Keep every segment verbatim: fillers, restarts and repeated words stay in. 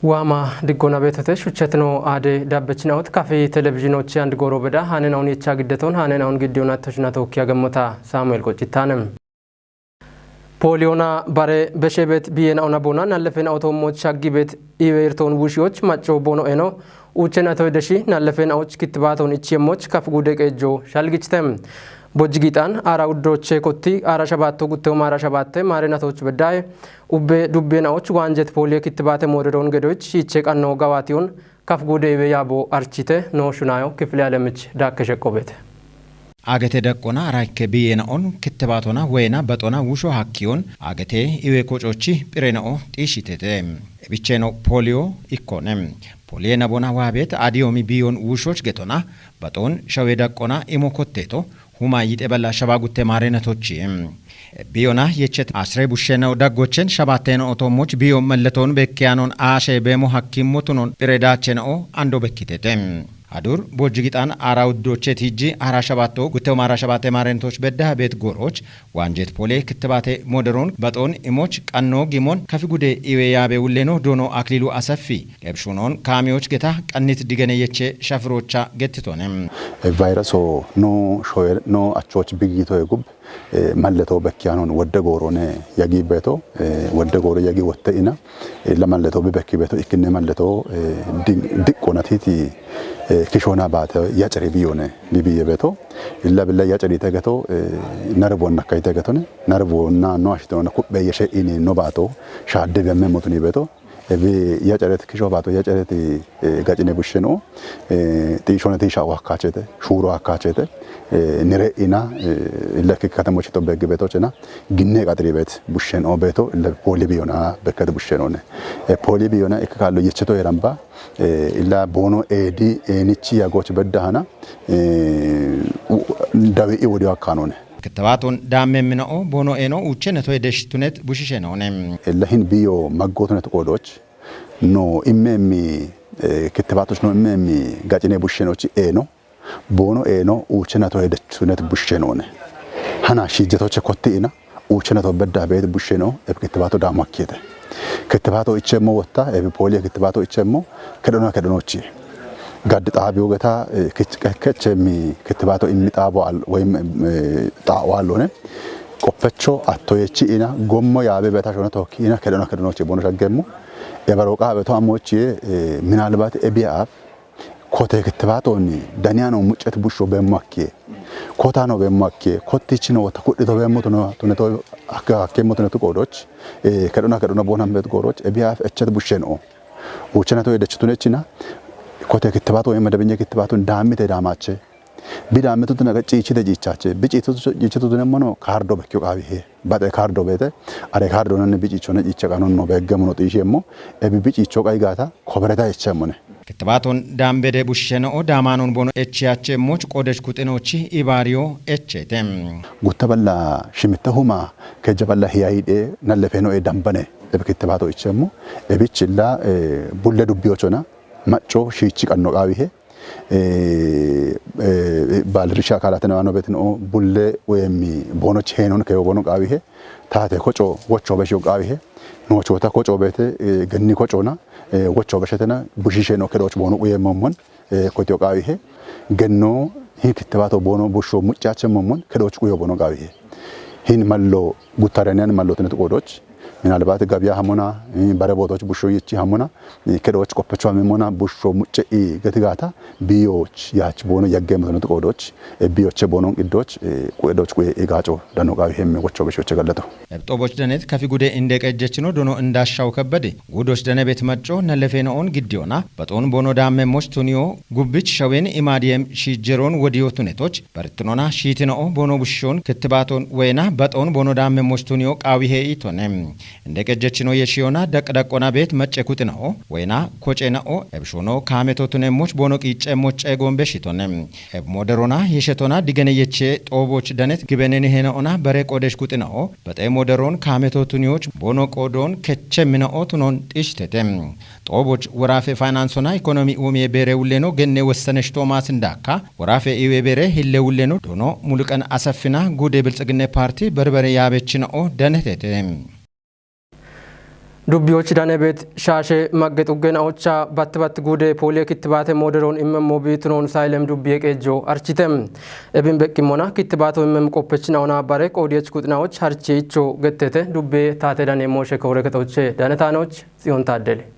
Waama diggona beetote shuchatino aade dabbechina'ot kafi televizhinochi and gooro beda hanen aun yecha giddeton hanen aun giddiyon attoshina tookkiya gemmota Saamu'el Qoccitaanem. Pooliyoona bare beshe bet biye na'ona bona nallefe na'o toommoch shaggi bet iwe irtoon wushiyoch macco bono eno uuche nato edeshi nallefe na'och kittibaatoon ichi yemmoch kaf guude qeejjo shalgichite. Bojji giixaan aara uddoche kotti aara shabaatto guttewo maara shabaatte maare natoch beddaye ubbe dubbe na'och waanjet pooliye kittibaate mooderoon gedoyich shiiche qanno gawaatiyoon kaf guude iwe yaabo archite noo shunayo kifile alemich daakke sheqqo beete. Agete daqqona arakke biye na'on kittibaatona weyna baxona wusho hakkiyoon agete iwe kocochi phire na'o xiishitete. Ebicheno pooliyo ikkone. Pooliye nabona waabet adiyomi biyoon wushoch getona baxoon shawe daqqona imo kotteto huma yite balla shaba gutte maare natochi. Biyona yechet asre bushshena'o daggochen shabatteno otoommoch biyo melletoon bekkeyanon aashe beemo hakkimmo tunon phire daachena'o ando bekkitete. Adur bojji gixaan aara uddoche tijji aara shabaatto guttewo maara shabaatte maare natoch bedda bet gooroch waanjet poole kittibaate mooderoon baxoon imoch qanno gimon kafi gude iwe yaabe wulleno doono Akililu Asaffi. Ebshunoon kaamiyoch geta qannit digene yeche shafirocha gettitone. Vayraso no shoye no achoch bigito egub malleto bekkiyanon wodde goorone yagi beeto wodde gooro yagi wotte ina illa malleto bibekki beeto ikkinne malleto diqqonatiti kishona baate yaceri biyone bibiye beeto illa billa yacerite geto narbo nakkayite getone narbo na no ashitona kubbe yeshe ini no baato shaadde bemme motuni beeto ebi yacereti kisho baato yacereti gacine bushsheno xiishoneti shawo hakkaachete shuuro hakkaachete nire ina illa kiki katamochi to beggi beetochena ginne qaxiri beet bushsheno beeto illa pooli biyona bekkati bushshenone pooli biyona ikki kaallo yecheto heramba illa boono eedi eenichi yagoch beddahana dawi i wodiyo akkaanone. Kittibaatoon daamme mina'o boono eeno uuchene toye deshitunet bushishenone. Illa hin biyo maggotunet qoodoch no immeemmi kittibaatoch no immeemmi gacine bushshenochi eeno boono eeno uuchena toye deshitunet bushshenone. Hana shiijjetoche kotti ina uuchena to bedda beet bushsheno ebi kittibaato daamo akkiete. Kittibaato ichemmo wotta ebi pooliye kittibaato ichemmo kedhona kedhonochi gaddi xaabiyo geta kechemi kittibaato immi xaabo woyim xaa'o allone qoppecho attoyechi ina gommo yaabe beta shona tokki ina kedhona kedhonochi bono shaggemmo ebaro qaabe to ammochi minalbat ebiyaaf kote kittibaatonni daniyano muccet bushsho beemmo akkiye kotano beemmo akkiye kottichino wota kudhito beemmo tuno tuneto hakkemmo tunetu qoodoch kedhona kedhona boonambet gooroch ebiyaaf echet bushshenoo uuchena toye dechituneechina kote kittibaat woyim madabenya kittibaatun daammite daamaache bi daammitu tuna ga ciichite ciichaache bi ciichitu tunemmono kaardo bekkiyo qaawihe baxe kaardo beete are kaardonanne bi ciichona ciicha qanonno beeggemono xiishiemmo ebi bi ciicho qayi gaata kobereta echemmone. Kittibaatoon daambede bushsheno'o daamaanon bono echiyache moch qoodesh kuxinochi ibaariyo echete. Gutta balla shimitta huma kejja balla hiyayidhe nallefeno'e dambane ebi kittibaato ichemmo ebichilla bulle dubbiyochona macco shiichi qanno qaawihe baalirisha akaalate nawaano betino bulle woyemmi boonoch heenon keyo bono qaawihe taate koco wocho beshiyo qaawihe noochoota koco beete genni kocona wocho beshetena bushiisheno kedooch boono uyeemmommon kotiyo qaawihe genno hin kittibaato boono bushsho muccaachemmommon kedooch uyo boono qaawihe hin mallo guttareniyan mallotinet qoodoch minalbat gabiya hamona bare bootoch bushsho yichi hamona kedooch qoppecho hamimona bushsho mucce i getigaata biyoch yaach boono yaggeemmotonet qoodoch biyoche boonon qiddoch quedoch quye igaaco dano qaawi hemme wocho beshoche gallato. Ebxooboch danet kafi gude inde qejjechino dono indaashaw kebbede guudoch dane bet macco nalefeeno'on giddiyona baxoon boono daamme moch tuniyo gubbich shawen imaadiyem shiijjeroon wodiyo tunetoch barittinona shiitino'o boono bushshoon kittibaaton weyna baxoon boono daamme moch tuniyo qaawihe iitone. Inde qejjechino yeshiyona daqdaqona beet macce kuxina'o weyna kocena'o ebshono kaameto tunemmoch boono qiicemmoch ceegoon beshitone. Eb moderona yeshetona digene yeche xooboch danet gibeneni heno'ona bare qodesh kuxina'o baxe moderon kaameto tuniyoch boono qoodon keche mina'o tunon xishtete. Xooboch woraafe faynansona ikonomi uumiye beere wulleno genne wossanesh Toomaas Indaakka woraafe iwe beere hille wulleno doono Muluqan Asaffina guude Bilxiginne Paarti berbere yaabechina'o danetete. Dubbiyoch danebet shaashe magge xuggenaocha batt batt guude pooliye kittibaate mooderoon immemmo biitunoon sayilem dubbiye qeejjo archite. Ebin beqqimmona kittibaato immem qoppechinaona bare qoodiyech kuxinaoch harche icho gettete dubbiye taate dane mooshe koore kexoche danetaanoch Tsiyoon Taaddele.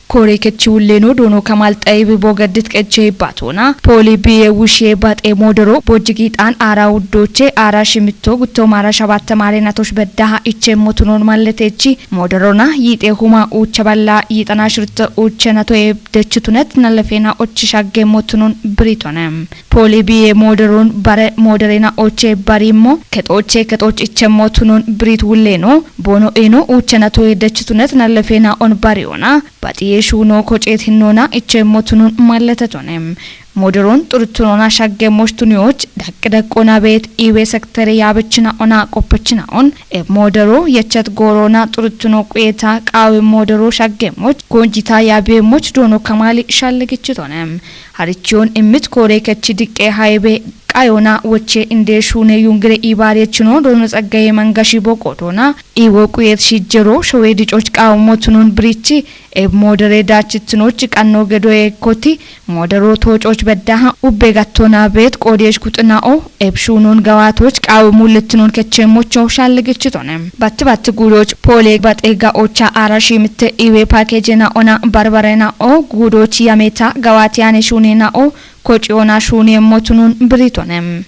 Koore kechi wulleno doono Kamaal Xayibi boogaddit qeche ibbaatoona pooli biye wushe baxe moodero bojji giixaan aara wuddoche aara shimitto guttoom aara shabatta maare natosh beddaha ichemmotunoon malletechi mooderona yiixe huma uucha balla yiixana shirte uuche nato ebdechutunet nallefeena ochi shagge motunoon biritone. Pooli biye mooderoon bare mooderena oche barimmo kexoche kexoch ichemmotunoon birit wulleno boono eno uuche nato ebdechutunet nallefeena on bariona baxiye shuuno koceet hinnoona ichemmotunun malletetone. Mooderoon xuruttunoona shagge moshtuniyoch daqqi daqqoona beet iwe sektere yaabechina ona qoppechina on eb moodero yechet gooroona xuruttuno quyeeta qaawe moodero shaggemoch goonjita yaabiyemoch doono kamaali shalligichitone. Harichiyoon immit koore kechi diqqe hayibe qayoona woche inde shuune yungire ibaariyechino doono Tsaggaye Mangashi boqodoona iwo quyeet shijjero showe dicoch qaawe motunun birichi eb moodere daachittinoch qanno gedoye koti moodero toococh beddaha ubbe gattona beet qoodiyesh kuxina'o eb shuunon gawaatoch qaawe mullittinoon kechemmocho shalligichitone. Batti batti guudoch poole baxe ga'ocha aara shiimitte iwe paakejena'ona barbarena'o guudoch yameta gawaatiyane shuunena'o kociyoona shuunemmotunun biritone.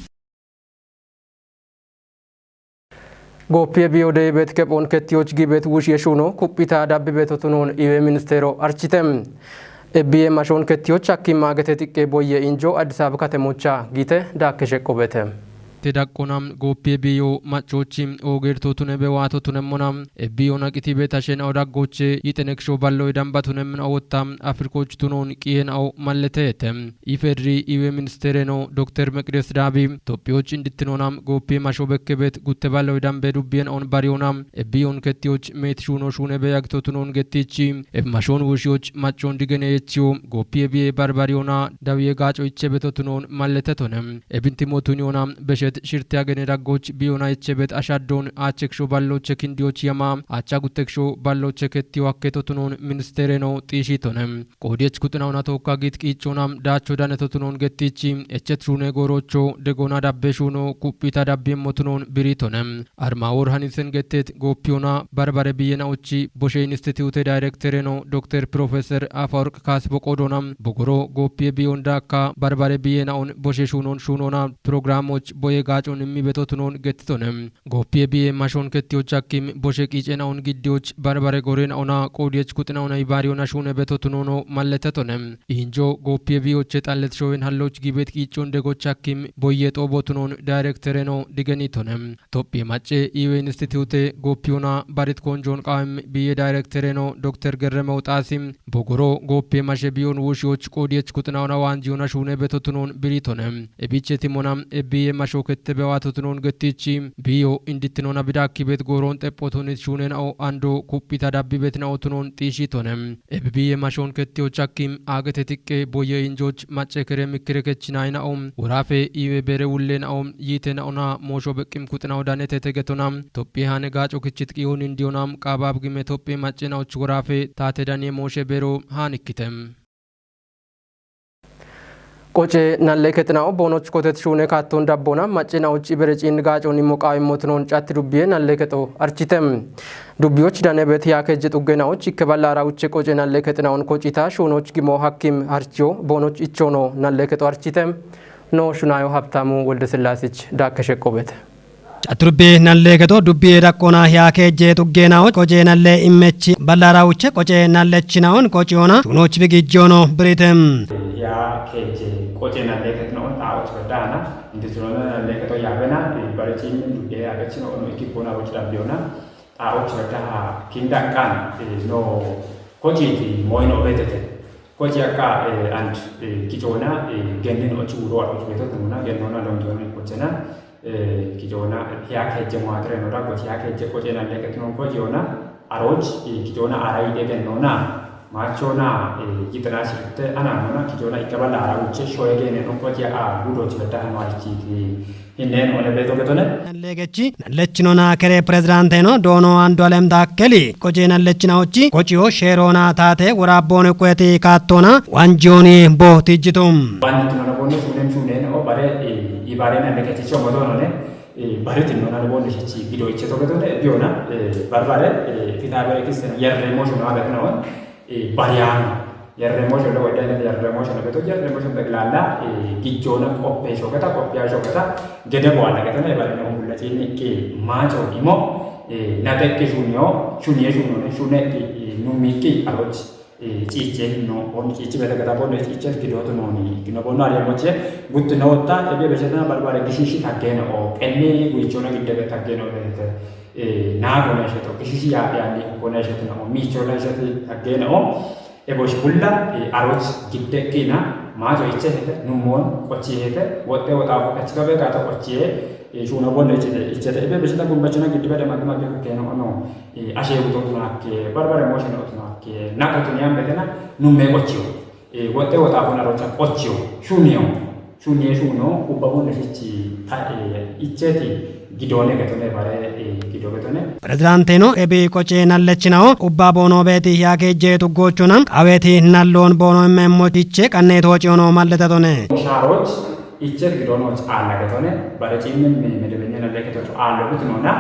Gooppiye biyo deyi bet kephoon kettiyoch gi bet wush yeshuno kuphita dabbi betotunoon iwe ministeero archite. Ebbiye mashoon kettiyoch hakkim maagete xiqqe boyye injo Addis Ababa katemocha giite daakke sheqqo bete. Te daqqona gooppiye biyo machochi oogertotune be waatotunemmona ebbiyo naqiti be tashena'o daggoche yixeneksho ballo idambatunemmin awotta Afrikoch tunoon qiyena'o malleteete. Ifedri iwe ministeere no Dokter Meqdes Daabi Tophiyoch indittinoona gooppiye masho bekkebet gutte ballo idambe dubbiyen on bariyona ebbiyon kettiyoch meet shuuno shuune be yagtotunoon gettichi eb mashoon wuushiyoch machoon digene yechiyo gooppiye biye barbariyona dawiye gaaco ichebetotunoon malletetone. Ebinti motuniyona beshet shirte agene daggoch biyona ichebet ashaddoon aacheksho balloche kindiyoch yama aacha gutteksho balloche kettiyo hakketotunoon ministeere no xiishitone. Qoodiyech kuxina'ona tookka giit qiichona daacho danetotunoon gettichi echet shuune goorocho degona dabbe shuuno kuphita dabbi emmotunoon biritone. Arma wor hanisen gettet gooppiyona barbare biyena'ochi boshe institute dayrektere no Dokter Profeser Afaworq Kaas boqodoona bogoro gooppiye biyon daakka barbare biyena'on boshe shuunon shuunona programoch boye gaacon immi betotunoon gettitone. Gooppiye biye mashoon kettiyoch hakkim boshe qiicena'on giddiyoch barbare gorena'ona qoodiyech kuxina'ona ibaariyona shuune betotunoono malletetone. Injo gooppiye biyoche xallet showen halloch gibet qiicon degoch hakkim boye xoobotunoon dayrektere no digenitone. Tophiye macce iwe institute gooppiyona barit konjon qaawem biye dayrektere no Dokter Gerremew Xaasim bogoro gooppe mashe biyon wuushiyoch qoodiyech kuxina'ona waanjiyona shuune betotunoon biritone. Ebiche timona ebbiye masho kette bewaatotunoon gettichi biyo indittinona bidakkibet gooroon xephotunit shuunena'o ando kuphita dabbibetina'otunoon xiishitone. Ebibiye mashoon kettiyoch hakkim aagete xiqqe boye injoch macce kere mikkire kechinayina'o worafe iwe bere wullena'o yiitena'ona moosho beqqim kuxina'o danete tegetona. Tophiye haane gaaco kichit qiyoon indiyona qaabab gime Tophiye maccena'och worafe taate daniye mooshe bero haanikkite. Qoce nalle kexina'o boonoch kotet shuune kaatton dabbona maccena'och ibere ciin gaacon immo qaawimmotunoon catti dubbiye nalle kexo archite. Dubbiyoch danebet yaakejje xuggena'och ikke ballara wuche qoce nalle kexina'on kocita shuunoch gimo hakkim harchiyo boonoch ichono nalle kexo archite. No shunayo Habtamu Wolde Sillaasich daakke sheqqo bete. Caturbe nalle keto dubbiye daqqona hiya keejje xuggeenawo qoce nalle immechi ballara wuche qoce nallechinaon qociyoona shuunoch bigijjono birite. Hiya keejje qoce nalle ketinoon xaawoch beddaana indisinoona nalle keto yaabena barichin dubbiye yaabechino ono ikki bona woch dabbiyona xaawoch beddaha kindanqan no kociti moyno betete. Koci akka and kicoona gennin ochi wuro adhuch beto tununa gennona donjona kochena kicoona hiya kejje moatere no da koci hiya kejje koce nalle ketnon kociona aroch kicoona ara yide gennona machona yitena shirte ana mona kicoona ikkabala ara uche shoye gene no koci a gudoch bedda hano arichiti Inneen one beeto getone. Nalleegechi nallechino naakere pirezidaanteeno doono Andu Alem Taakkeli qoce nallechinaochi qociyo sheeroona taate woraabboone kuyeti kaattoona wanjiyooni bootijjitu. Wanni tunona bonne shuunem shuuneen o bare ibaarena lekechicho modoonone baritinona bonne shichi gido icheto getone biona barbare fitaabere kissena yerre moshona agatnaon Bariyaano yerremo shole wayda aynet yerremo shole beto yerremo shole beglala gijjona qoppe shoketa qoppiya shoketa gede bwala getona ebarino hulla cinni ki maaco imo natekke shunyo shunye shunone shunekki nummikki aroch ciiche no on ciichi bete geta bonne ciiche gidoto noni kino bonno ariya moche gutti no wotta ebe beshetana barbare gishishi taggene o qenni guichona giddebe taggene o bete naago nesheto gishishi yaaphe andi ko nesheto na o miicho nesheti taggene o ebosh bulla aroch giddekkina maaco ichehete nummon qochihete woxxe woxaafo kachikabe gaato qochiye shuuno bonne ichete ichete ebe besheta gumbachona giddibede magimabbe kukkeno ono ashe wuxotunakke barbare mooshene otunakke naqotuniyambetena numme qochiyo woxxe woxaafo narocha qochiyo shuniyo shuniye shuuno ubba bonne shichi ta icheti gidoone getone bare gido getone. Pirezidaanteeno ebi qoce nallechinaho ubba boono beeti yaake jeetu goochona qaweeti nalloon boono immeemmo iche qanneetoo ciyono malletatone. Shaaroch icheti gidoonoch aalla getone bare ciimmin medebenya nalleketoch aallo bitinona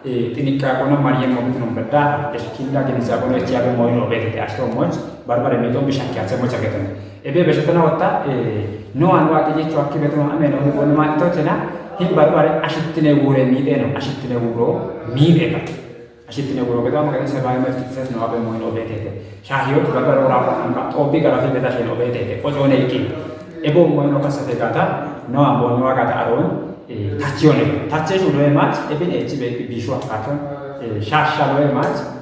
xiniqqaaqono maryemmo bitinon bedda esh kinda ginizaabeno echiyabe moyino beetete ashtoommoch barbare miixon bishakki atsemmocha getone. Ebe beshetena wotta no an waati jecho akki beteno ameno ni bonu maatto chena hin barbare ashittine wure miide no ashittine wuro miide ka ashittine wuro geta magari sebawi mefti ses no abe moyin obetete shahiyo barbare ora ko an ka tobi gara fi beta shen obetete ko jone iki ebo moyin o kasate gata no an bonu gata aron tachione tache shu do e mach ebin echi be bishu akato shasha do e mach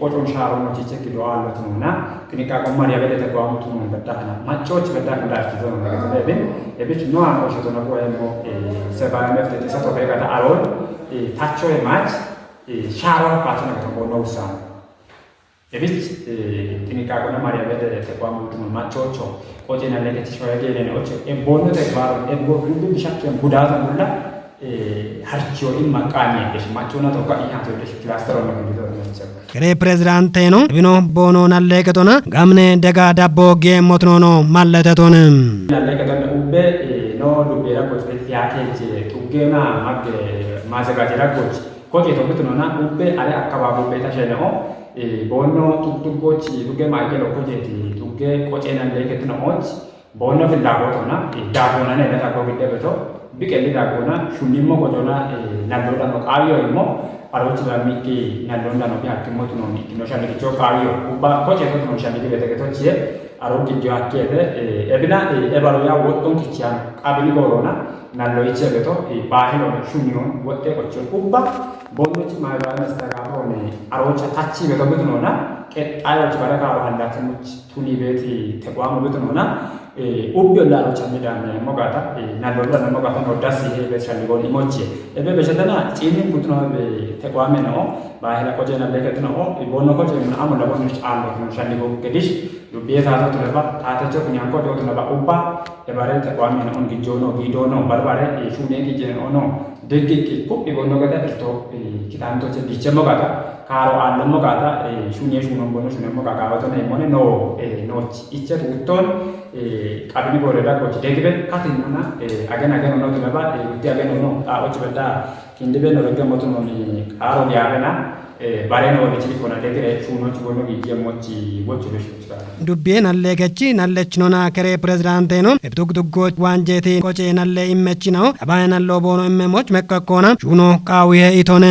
Qocon shaarono chiche gido aallotnona kiniqaaqo mariya bedete go'amotu non beddahana maccoch beddahana daachito non beddahana ebin ebich noan oshoto na go'emo sebayo mefte tisa to begata aron tacho e mach shaaro pacho na to bono usan ebich kiniqaaqo na mariya bedete go'amotu non maccocho qoce na leke tisho ya gene oche e bono te baro e go gudu bishakke budaza bulla harchiyo imma qaanye desh machona to ka iha to desh cluster on ko do no. Kere pirezidaanteeno bino boono nalleeqetona gamne dega dabbo geemmotinoono malletetone. Nalleeqetona ubbe no dubbeera gochbe tiyaateeche xuggeena magge maazagaajera goch koce to bitinona ubbe are akkabaabubbe tasheneo boonno tugtuggochi dugge maayqelo kojeeti dugge qoce nalleeqetino ooch Boonno fillaagootona daagoonana ilata goo gidde beto biqelli daagoona shunnimmo gojona nalloodano qaawiyoo immo aroochi bammikki nalloondano bi hakkimmotuno ikkino shalligicho qaawiyo ubba koceetotuno shalligi betegetochiye aroo giddiyo hakkeete ebina ebaloya woxxonkichiyano qabili goorona nalloyiche beto baahilona shuniyon woxxe qochiyon ubba bonnochi maayibara mestagaatoone aroocha tachi beto bitunona qexxaayochi bara kaaro hallaatimuchi Tuni beeti tequamu bitunona ubbi ollaaro chammi daanneemmo gaata nallo danneemmo gaata no dassi hee beet shalligoon imochie ebe beshatana ciinin butuno tequame no baahila qoje nalle ketino o ibonno qoje mun amo labo nus allo no shalligo gedish dubbiye taato tulaba taatecho kunyanko do tulaba ubba ebare tequame no on gijjono gidono barbare shune gijjeno no Deggeqqi ku'i gonno gada irto kitaantoche dichemmo gada kaaro aallemmo gada shuniye shuunon gonno shunemmo gagaawatona immone no nooch iche tuutton qabini goore daggoch degbe katinnona agen agen ono tunaba gutti agen ono xaaoch bedda kindibe no regge motunon qaaro diyaabena bareno wabichili kona degire shuunoch gonno giijjemmoch gochu dush Dubbiye nalleegechi nallechinona kere pirezidaanteeno ebitug duggooch waanjeeti qoce nalle immechinaho abaye nalloo boono immemoch meqqaqqoona shuuno qaawihe itone.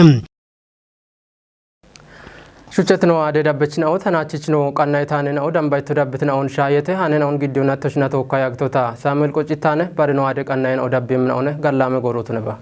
Shuchchetino aade dabbechinaho tanaachichino qanna itaanenao dambayitto dabbitinaon shaayete haanenahon giddiyunatto shinatokka yagtota saamuel qocittaane barino aade qannayen odabbimnaone gallaame goorotuneba.